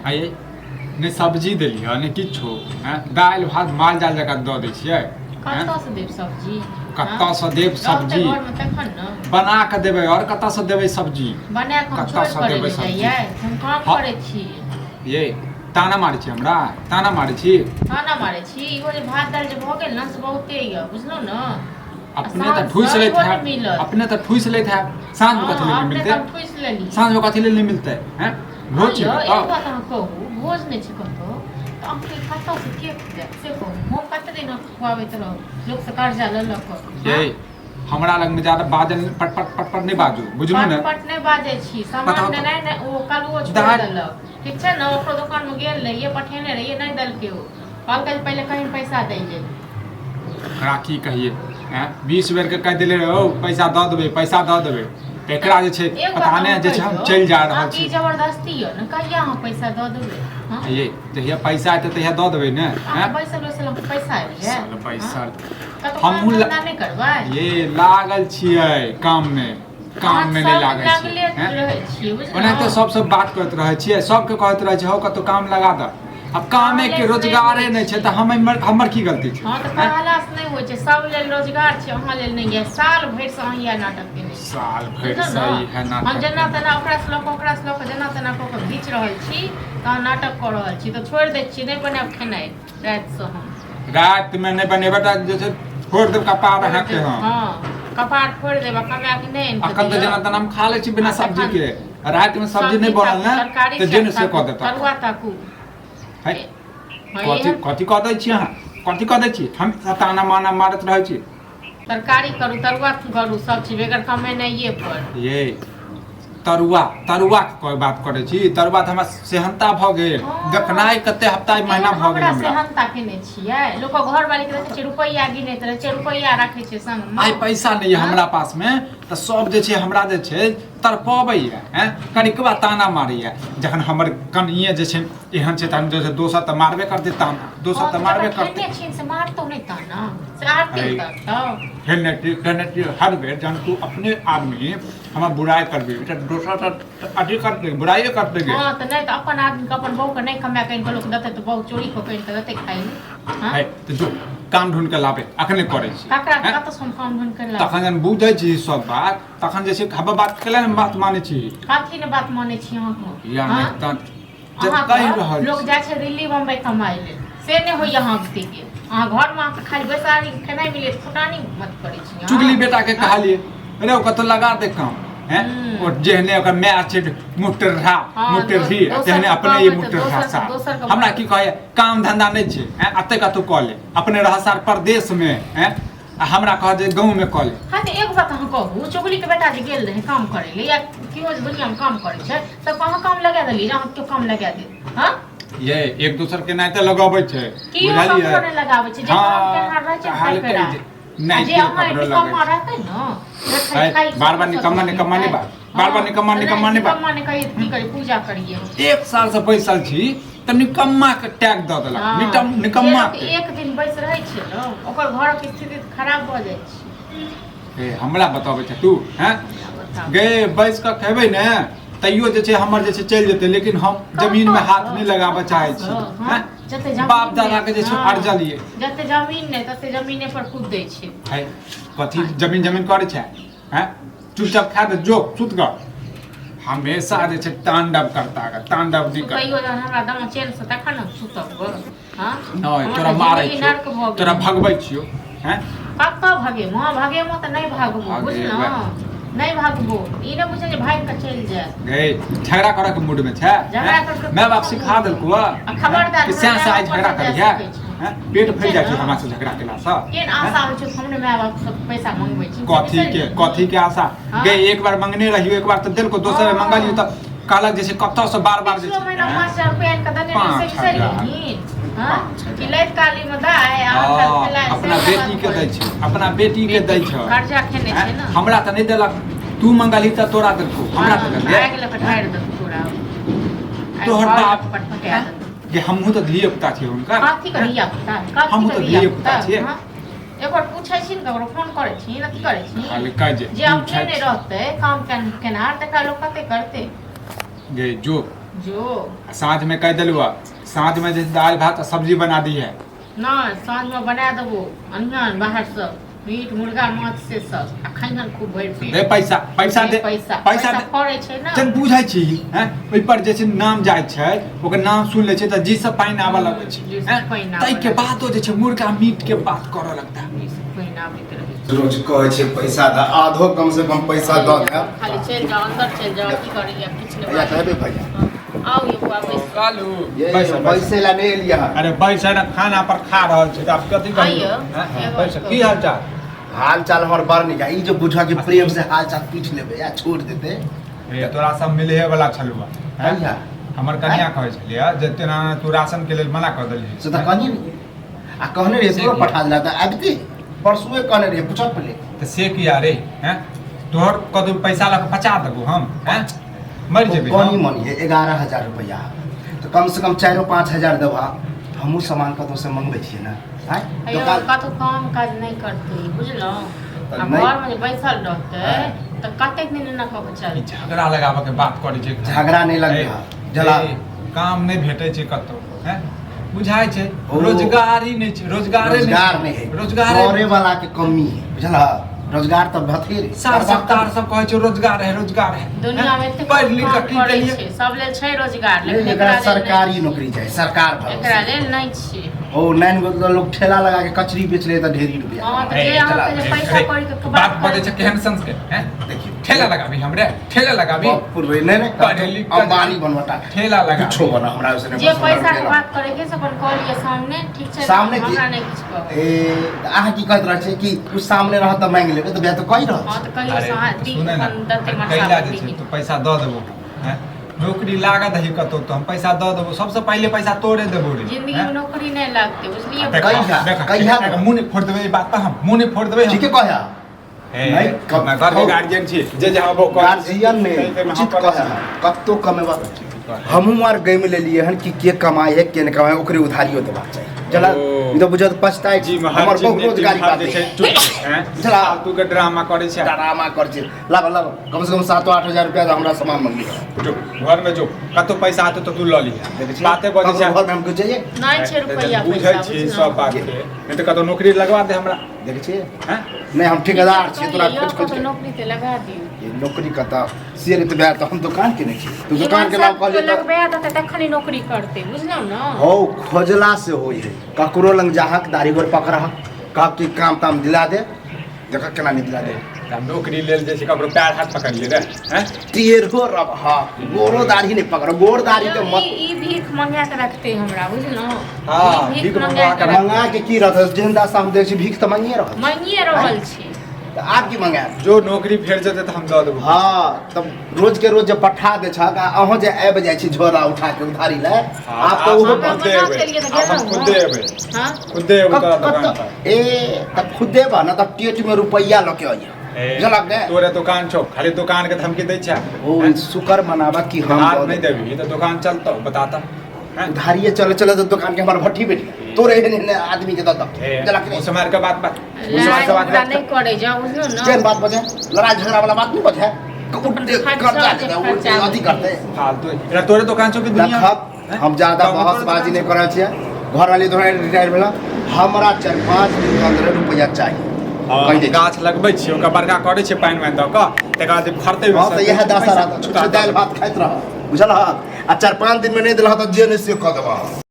आइए नहि सब्जी देलियै नहि किछो। हैं, दालि भात माल जाल जकाँ दऽ दै छियै। हैं? कतऽसँ देब सब्जी? कतऽसँ देब रहतै सब्जी? घरमे तखन ने। बना कऽ देबै, आओर कतऽसँ देबै सब्जी? बना कऽ हम कतऽसँ छोड़ि करै देबै लए सब्जी? जाइयै? हम काम हाँ। करै छी। ये ताना मारै छी हमरा? ताना मारै छी? ताना मारै छी? इहो जे भात दालि जे भऽ गेल ने से बहुते यऽ, बुझलहुँ ने? अपने तऽ ठूसि लैत हैब, अपने तऽ ठूसि लैत हैब। साँझमे कथी लेल मिलतै? साँझमे कथी लेल नहि मिलतै? हैं, भोज छै? एक बात अहाँ कहू, भोज नहि छै कतहु तऽ अहाँके कतऽसँ के खुआएत से कहू। हम कते दिन खुआबैत रहब लोकसँ कर्जा लऽ लऽ कऽ? ये हमरा लगमे ज्यादा बाजल पट पट पट पट नहि बाजू, बुझलू ने? पट नहि बाजै छी। सामान नहि नहि, ओ कलुओ छोड़ि देलक, ठीक छै ने? ओकरो दोकानमे गेल रहियै, पठेने रहियै, नहि देलकै। ओ कहलकै पहिले कहीं पैसा दै लेल। ओकरा की कहिए? हैं, 20 बेर के कहि देले रहो, पैसा दऽ देबै, पैसा दऽ देबै। तऽ एकरा जे छै एक बात पता नहि अहाँ जे छै हम कहियौ, चलि जा रहल अहाँके छी। ई जबरदस्ती यऽ ने? कहिया अहाँ पैसा दऽ देबै? हँ? ये जहिया पैसा एतै तहिया दऽ देबै ने। अहाँ हैं, बैसल बैसल अहाँके पैसा आबि जायत? साला बैसल कतहु काम हमहूँ धंधा नहि करबै? ये लागल छियै काममे, काममे नहि अहाँ सब लागल लागले छियै। हैं? रहै छियै, बुझलहुँ? ओनाहिते सबसँ बात करैत रहै छियै, सबके कहैत रहै छियै, हौ कतहु काम लगा दऽ। आब कामे के रोजगारे नहि छै तऽ हम हमर की गलती छै? हँ, तऽ कहला से नहि होइ छै। सब लेल रोजगार छै, अहाँ लेल नहि यऽ। साल भरि से अहाँ इएह नाटक केने छी। साल भरि से इएह नाटक। हम जेना तेना ओकरा से लऽ कऽ, ओकरा से लऽ कऽ, जेना तेना कऽ कऽ घीच रहल छी, तऽ अहाँ नाटक कऽ रहल छी। तऽ छोड़ि दै छी, नहि बनायब खेनाइ रातिसँ हम। रातिमे नहि बनेबै तऽ जे छै फोड़ि देब कपार अहाँके हम। हँ, कपार फोड़ि देब। आ कमाए कऽ नहि आनि कऽ अखन तऽ जेना तेना हम खा लै छी बिना सब्जीके। रातिमे सब्जी नहि बनल ने तऽ जे ने से कऽ देता। तरुआ ताकू। है, कथी कथी कऽ दै छी अहाँ? कथी कऽ दै छी? हम ताना माना मारैत रहै छी। तरकारी करू, तरुआ करू, सब चीज बगैर कमेनाइए पर। ये तरुआ, तरुआ के बात करै छी। तरुआ तऽ हमरा सेहनता भऽ गेल। देखनाइ कते हफ्ता महीना भऽ गेल। हमरा सेहनता केने छियै? लोक घरवाली के देखै छियै रुपैआ गिनैत रहै छै, रुपैआ राखै छै संग। आइ पैसा नहि यऽ हमरा पासमे तऽ सब जे छै हमरा जे छै तड़पबैए, हैं, कनिकबा ताना मारैए। जखन हमर कनिए जे छै एहन छै तहन जे छै दोसर तऽ मारबे करतै ताना, दोसर तऽ मारबे करतै। से मारतौ नहि ताना, से आरती उतारतौ। खेने खेने हर बेर जहन तू अपने आदमी हमर बुराइ करबी तऽ दोसर तऽ अथी करतै, बुराइए करतै गे। हँ तऽ नहि तऽ अपन आदमी के अपन बहू के नहि कमा कऽ आनि कऽ लोक देतै तऽ बहू चोरी कऽ कऽ आनि कऽ देतै खाइ लए? है, तऽ जो काम ढूँढ कऽ लाबे, अखने करै छी। ककरा? कतऽ हम काम ढूँढ कऽ लाबे? तखन जहन बुझै छी सब बात तखन जे छै हबा बात केला ने बात मानै छी। कथी ने बात मानै छी अहाँके? या नहि तऽ जे कहि रहल लोक जाइ छै दिल्ली बम्बई कमाइ लेल, से नहि होइए अहाँके। अहाँ घरमे अहाँके खाली बैसारी खेनाइ मिले, फुटानी मत करै छी। चुगली बेटाके कहलियै रे कतौ लगा दे काम। हैं, ओ जेहने ओकर माय छै मुटरहा मुटरही, तेहने अपने ई मुटरहा सा। हमरा की कहैया, काम धंधा नहि छै। हैं, अते कतौ कऽ ले, अपने रह सार परदेशमे। हैं, आ हमरा कह जे गाँवमे कऽ ले। हँ तऽ एक बात अहाँ कहू, चुगलीके बेटा जे गेल रहै काम करै लए, या केओ जे दुनियामे काम करै छै, सबके अहाँ काम लगा देलियै जे अहाँ केओ काम लगा देत? हँ ये एक दोसर के नाते लगाबै छै। केओ ककरो नहि लगाबै छै। जे काम केनहार रहै छै कहलकै खाइ जे नहि जे केओ अहाँ ककरो निकम्मा लगै छै। रहतै ने है, बार बार निकम्मा निकम्मा नहि बाज, बार बार निकम्मा निकम्मा नहि बाज। निकम्मा नहि कहिए तऽ की करिए? पूजा करिए। एक साल से बैसल छी तऽ निकम्मा के टैग दऽ देलक। निकम्मा के एक दिन बैस रहै छै ने, ओकर घरक स्थिति खराब भऽ जाइ छै। ए हमरा बताबै छै तू? हैं गे, बैस कऽ खेबै ने तैयो जे छै हमर जे छै चलि जेतै, लेकिन हम जमीन मे हाथ नहि लगाबऽ चाहै छी। हैं, बाप दादा के जे छै अरजल ये। जते जमीन नहि तते जमीने पर कूदै छै। है, कथी जमीन जमीन करै छै? हैं, चुपचाप खा दे, जो सुत ग। हमेशा जे छै तांडव करता ग, तांडव नहीं कर। सुतैयो जहन हमरा दम चैन से तखन ने सुतब ग। हँ नहीं, तोरा मारै छियो, तोरा भगबै छियो। हैं, कतऽ भगेबो? भगेबो तऽ नहि भागबो, बुझलहुँ? नहि भागबो। ई नहि बुझे जे भागि कऽ चलि जायब। गई झगड़ा करऽ के मूड में छै? माय बाप सिखा देलको खबरदार कि सैं से आइ झगड़ा करिहे। पेट फैल जाइ छै हमरा से झगड़ा केला से। केहन आशा होइ छै हमरे माय बाप सब पैसा मंगबै छै? कथी के कथी के आशा गे? एक बार मंगने रहियो, एक बार तऽ देलको, दोसर बेर मंगलियो तऽ कहलक जे छै कतऽ से बार बार जे छै महीना 5000 रुपया आनि कऽ देने रहियै, से बिसरि गेलही? कि लैत काली मे दाय अपना बेटी के दै छै, अपना बेटी के दै छै। कर्जा खेने छै ने। हमरा तऽ नहि देलक। तू मंगलही तऽ तोरा देलको, हमरा देलक? आगि लऽ कऽ ढारि देलको तोरा तोहर बाप जे। हमहूँ तऽ धिये पुता छियै हुनकर। कथी के धिया पुता? हमहूँ तऽ धिये पुता छियै। एक बार पूछै छी ने, ककरो फोन करै छी ने, की करै छी? हल्का जे जे अपने नहि रहतै काम केनहार तकरा लोक कते करतै? गे जो जो आ साँझमे कहि देलहुँ साँझमे जे दालि भात आ सब्जी बना दिहे। नहि, साँझमे बना देबो, अनिहन बाहरसँ मीट मुर्गा माछ से सब, आ खैहन खूब भरि पेट। दे पैसा, पैसा दे। पैसा पैसा दे। फड़ै छै ने। जन बुझै छी हैं, ओहि पर जे छै नाम जाइ छै, ओकर नाम सुन लै छै तऽ जी से पानि आबऽ लगै छै। जी से हैं? पानि आबऽ ताहिके लगै। बादो जे छै मुर्गा मीट के बात करऽ लगता। ई सब पानि आबैत रहै छै। रोज कहै छै पैसा दऽ, आधो कम से कम पैसा दऽ दे। खाली चलि जाओ, अंदर चलि जाओ, की करैया किछु नहि। भैया कहबे भैया। आउ यौ बौआ, बैसू। कालू ये बैस बैस। बैसे ला नहि एलियै हन। अरे बैस ने, खाना पर खा रहल छी तऽ आब कथी कहियौ? आइयो, हैं? एगो बैस, की हाल चाल? हाल चाल हमर बड़ नीक है। ई जो बुझा के प्रेम से हाल चाल पूछ लेबै या छोड़ देते। हे तोरा सब मिलहे वाला छलुआ हैं? कहिया? हमर कनिया कहै छलियै जे तेना तू राशन के लेल मना कऽ देलही। से तऽ कहनी आ कहने रहियै, से तोरो किया? पठा देला तऽ आबिते परसुए कहने रहियै, पूछऽ पहिले। तऽ से किया रे हैं? तोहर कतौ पैसा लऽ कऽ पचा देबो हम हैं? मरि जेबै कनी हम? मनी है 11,000 रुपैआ, तऽ कम से कम 4-5 हजार देबा, हमहूँ सामान कतौ से मंगबै छियै ने आँय? अयो दोकान कतौ काम काज नहि करतै बुझलहुँ? तऽ आ नहि- घरमे जे बैसल रहतै तऽ कतेक दिन एना कऽ के ई चलतै? झगड़ा लगाबऽ के बात करै छै। झगड़ा नहि लगबै ए, जला। ए, काम नहि भेटै छै कतौ हैं? बुझाइ छै ओ। रोजगार ही नहि छै, रोजगारे नहि रोजगार नहि है, रोजगारे करे वाला के कमी है, बुझल? रोजगार तऽ भथेर सार सरकार सब कहै छै रोजगार है, रोजगार है। दुनिया मे एते पढ़ि लिख काम कऽ की करै केलियै? छै, सब लेल छै रोजगार, लेकिन एकरा एकरा लेल सरकारी नहि। नौकरी चाही, सरकार एकरा भरोसे। लेल नहि छै। ओ नाइन गो लोग ठेला लगा के कचरी बेच ले तऽ ढेरी रुपया। हँ तऽ ए, जे चला, अहाँके जे ए, पैसा अरे, कौड़ी के बात बजै छै केहन संस के हैं? देखियौ ठेला लगाबी हमरे, ठेला लगाबी? बाप रे, नहीं नहीं, पढ़े लिख के अंबानी बनवटा ठेला लगा कुछो बना, हमरा ओसे जे पैसा के बात करे के से अपन कऽ लिअ सामने, ठीक छै? सामने की? हमरा नहि किछु कहब। ए तऽ अहाँ की कहैत रहै छियै कि उ सामने रहत तऽ मांगि लेबै, तऽ वएह तऽ कहि रहल हँ छी। तऽ कहियो अरे सहा तऽ दी सुनै ने, अपन दते कैला जे मरसा छै तो पैसा दऽ देबो हैं? नौकरी लागत है कतौ तऽ हम पैसा दऽ देबो, सबसे पहिले पैसा तोरे देबो रे। जिंदगी हैं? में नौकरी नहि लागतै बुझलियै? देख, कहिया? देख, कहिया? देख, मुँह नहि फोड़ देबै ई बात पर, हम मुँह नहि फोड़ देबै हम। ठीके कहया। हे, नहीं, मैं घर के गार्जियन छी, जे जे हम गार्जियन ने उचित कहे, कतो कमेबा हमहूँ आर गमि लेलियै हन कि के कमाइ है के नहि कमाइ है, ओकरे उधारियो देबाक चाही जला। ओ। ई तऽ बुझत पछताइ जी में हर हमर चीज बहुत ने रोजगारी बात बात छै है। चुप हैं। बुझला? फालतू के ड्रामा करै छै। डरामा कर छै, लाब लाब, कम से कम 7-8 हजार रुपया तऽ हमरा सामान मंगली। जो घर में जो कतौ पैसा आतो तऽ तू लऽ लिहे। देखै छी बाते बजै छै। घर में हम गुजरिए नहि छै रुपैआ बुझै पैसा। छी बुझलहुँ? सब बात के, नहि तऽ कतौ नौकरी लगवा दे हमरा। देखै छियै? हैं? नहि, हम ठेकेदार छियै, तोरा कहियौ, खोज खोज कतौ के नौकरी तऽ लगा दियौ। ये नौकरी कतऽ से रे, तऽ वएह तऽ हम दुकान केने छी, तू दुकान के नाम कहलियै तऽ लगबा देतै तखन ही नौकरी करतै, बुझलहुँ ने? हौ, खोजला से होइ है, ककरो लग जाहक, दाढ़ी गोर पकड़हक, कहक कि काम ताम दिला दे, देखक केना नहि दिला दे। तऽ नौकरी लेल जे छै ककरो पैर हाथ पकड़िए रे हैं? टेढ़ो रब हाँ, गोरो दाढ़ी नहि पकड़, गोर दाढ़ी के मत। ई ई भीख मंगा के रखते हमरा, बुझलहुँ? हाँ, ई भीख मंगा के रख- मंगा के की रहत? जेहन दासा हम देखै छी, भीख तऽ मंगिए रहल छी। मंगिए रहल छी। तऽ आब की मंगायब? जो नौकरी भेट जेतै तऽ हम दऽ देबो। हाँ, तब रोज के रोज जे पठा दे छक आ अहाँ जे आबि जाइ छी झोरा उठा के उधारी ले, आब तऽ ओहो हमरा बंद। खुदे मना एबै। केलियै तऽ आब हम गेलहुँ। खुदे एबै। हाँ। खुदे एबै तोरा कत- दुकान कत- पर। ए तऽ खुदे बा ना तऽ टेट में रुपैया लऽ के अइहे। ए, बुझलक ने? तोरे दुकान छौ, खाली दुकान के धमकी दै छै। ओ शुक्र मनाबा कि हम हाथ दऽ नहि देब। देबही तऽ दुकान चलतौ, बताता हैं? उधारिये चले चले तऽ दुकान के हमर भट्ठी बैठ गेल, तोरे एहन एहन आदमी के दऽ दऽ। ए, बुझलक ने? मुसमार के बात बात मुसमार लड़ाई के बात झगड़ा बात नहि करै जाउ, बुझलहुँ ने? केहन बात बजे, लड़ाई झगड़ा वाला बात नहीं बजे, उठते खर्चा कर्जा जे देते, खर्चा उठते अथी करते। फालतू एकरा तोरे दुकान छौ कि दुनिया? देखब हैं? हम ज्यादा गाँवमे तोरे बहसबाजी दुकान नहीं छौ? करै छियै। घर वाली तोरा रिटायर भेला, हमरा 4-5 दिन के अंदर रुपया चाही। हाँ, कहि दै छी। गाछ लगबै छियै, ओकरा बड़का करै छियै, पानि वानि दऽ कऽ, तकर बाद फड़तै। हँ तऽ इएह दशा रहत, छुच्छे दालि भात खाइत रह, बुझल? आ 4-5 दिन में नहि देलह तऽ जे नहि से कऽ देबह।